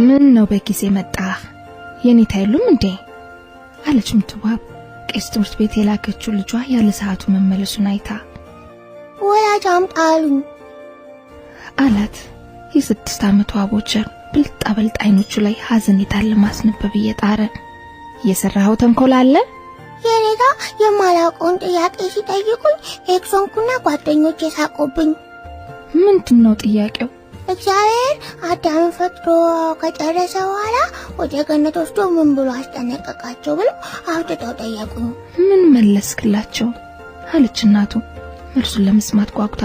ምን ነው በጊዜ መጣህ? የኔታ የሉም እንዴ? አለች ምትዋብ ቄስ ትምህርት ቤት የላከችው ልጇ ያለ ሰዓቱ መመለሱን አይታ። ወላጅ አምጣ አሉኝ አላት። የ6 ዓመቱ አቦቸር ብልጣ በልጥ አይኖቹ ላይ ሐዘኔታን ለማስነበብ እየጣረ። የሰራኸው ተንኮል አለ? የኔታ የማላውቀውን ጥያቄ ሲጠይቁኝ X ሆንኩና ጓደኞቼ ሳቁብኝ። ምንድነው ጥያቄው? እግዚአብሔር አዳምን ፈጥሮ ከጨረሰ በኋላ ወደ ገነት ወስዶ ምን ብሎ አስጠነቀቃቸው ብለው አፍጥጠው ጠየቁኝ። ምን መለስክላቸው? አለች እናቱ መልሱን ለመስማት ጓጉታ።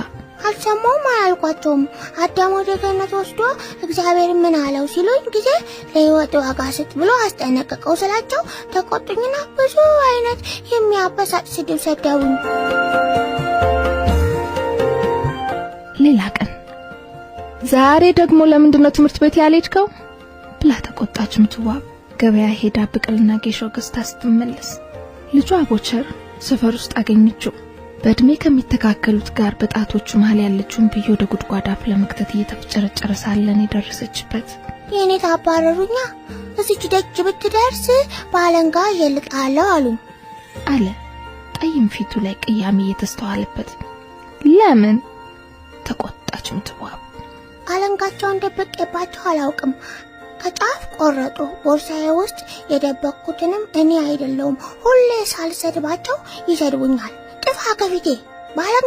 አልሰማሁም አላልኳቸውም። አዳም ወደ ገነት ወስዶ እግዚአብሔር ምን አለው ሲሉኝ ጊዜ ለሕይወት ዋጋ ስጥ ብሎ አስጠነቀቀው ስላቸው ተቆጡኝና ብዙ አይነት የሚያበሳጭ ስድብ ሰደቡኝ። ሌላ ቀን። ዛሬ ደግሞ ለምንድን ነው ትምህርት ቤት ያልሄድከው? ብላ ተቆጣች ምትዋብ። ገበያ ሄዳ ብቅልና ጌሾ ገዝታ ስትመለስ ልጇ አቦቸር ሰፈር ውስጥ አገኘችው። በእድሜ ከሚተካከሉት ጋር በጣቶቹ መሃል ያለችውን ብዬ ወደ ጉድጓድ አፍ ለመክተት እየተፍጨረጨረ ሳለን የደረሰችበት። የኔታ አባረሩኛ። እዚች ደጅ ብትደርስ በአለንጋ እየልጣለሁ አሉኝ አለ ጠይም ፊቱ ላይ ቅያሜ እየተስተዋለበት። ለምን? ተቆጣች ምትዋብ። አለንጋቸውን ደብቄባቸው አላውቅም። ከጫፍ ቆረጡ። ቦርሳዬ ውስጥ የደበቅኩትንም እኔ አይደለሁም። ሁሌ ሳልሰድባቸው ይሰድቡኛል። ጥፋ ከፊቴ ባለንጋ።